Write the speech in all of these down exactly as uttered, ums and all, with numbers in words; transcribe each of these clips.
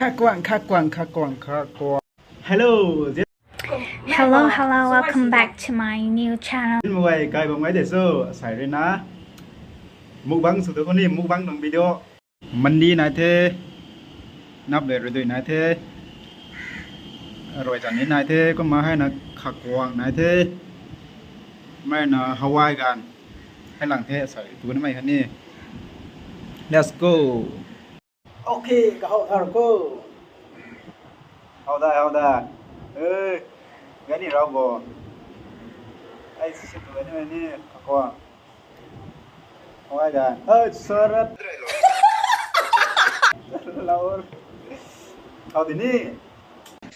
Kha kuang, kha kuang, kha kuang, kha kuang. Hello, Hello, hello, welcome back to my new channel. Mukbang kai bam ngai de so, asai rui na. Mukbang sw tu ko ni, mukbang nung video. Mandi nai the, nap le rui dui nai the, rui chan ni nai the, kumna hei na kha kuang nai the, mei na hawai gan, hei lang the, asai tu ni mei kha ni. Let's go. Okay, kahou thar ko. Hau da, hau da. Eh, gani rau bo. Ai, si si tu gani ni, kako. Hau ai da. Eh, sarat. Laur. Hau di ni.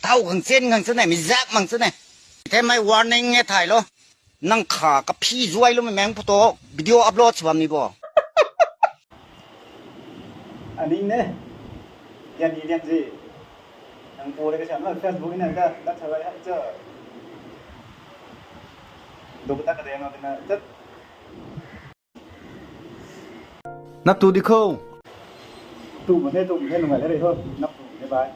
Thau khang chen khang chen nei, mi zak mang chen nei. Themei warning e thai lo. Nang kha kaphi zuai lo mei meng photo video upload sw bam ni bo. Aning ne. Yan ni lian zi. Nang pu le ka siam na Facebook ni na ka, ka chalai ha cha. Duk ta ka de na na. Nap tu di kho. Tu ma the, tu ma the, nungai le rei ho. Nap tu ma the bai.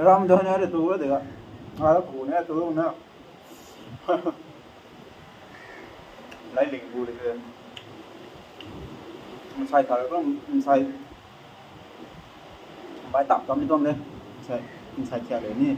Ram do na re tu de ga. Ara ku ne tu na. Lai ling bu de. Sai thar ko sai. Bai tap tam ni tuang de. Sai, sai thiak le ni.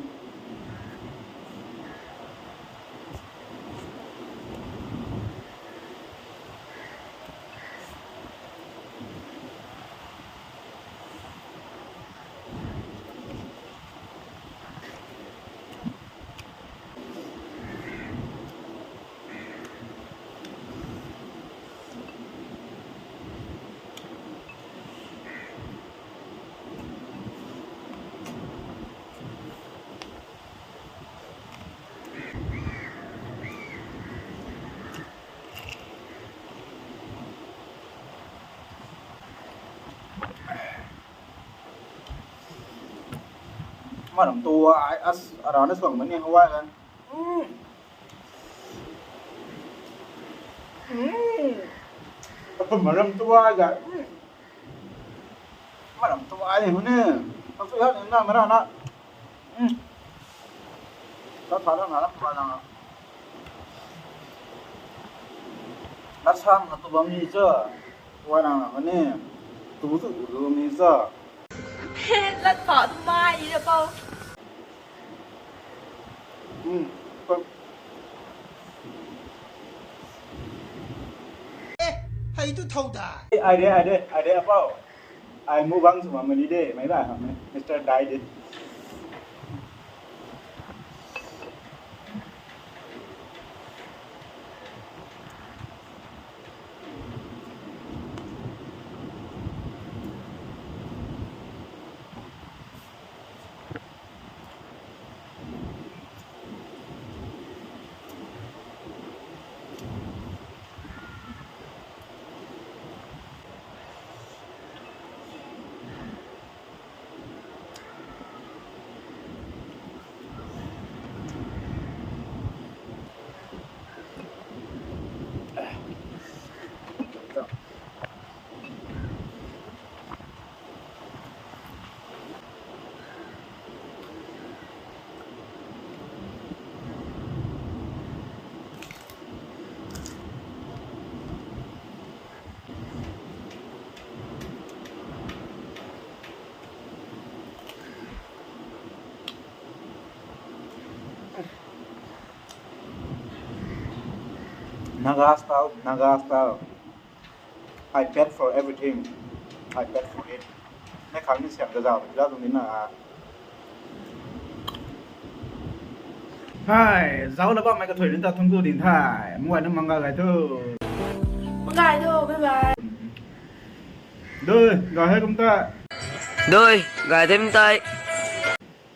Maram tu ai as arana suang mani hawai kan. Mm. Mm. Maram tu ai ga. Mm. Maram tu ai ni hune. Ang tu ya ni na mara na. Mm. Ta tha na na pa na. Na sam na tu bam ni cha. Wa na na ni. Tu tu tu ni cha. Lat pa tu mai ni pau. Hmm. Eh, hei tu thau da. Ai de, ai de, ai de, apau. Ai mukbang sw ma mani de, mai ba, Mister Dai de. Naga style, Naga style. I paid for everything. I paid for it. Nai khang ni siam ka zau, zau tung ni na. Hai, zau la bam mai ka thoi ni ta thung ku ding thai. Mui na mang ga gai thu. Mang gai thu, bye bye. Doi, gai hai kum ta. Doi, gai thei kum tai.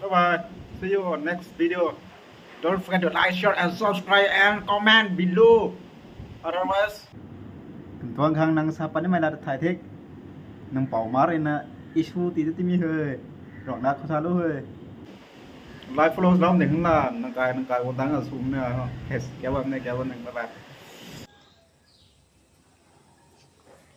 Bye bye. See you next video. Don't forget to like, share, and subscribe and comment below. Otherwise, tuang khang nang sa panimei la thay thik. Nang pou mar ina issue ti ti mi he. Rong na khou sa lu he. Like, follow lam ding na, nang kai, nang kai, wang tang a sum na. Yes, kya bam ne, kya bam ne, bye bye.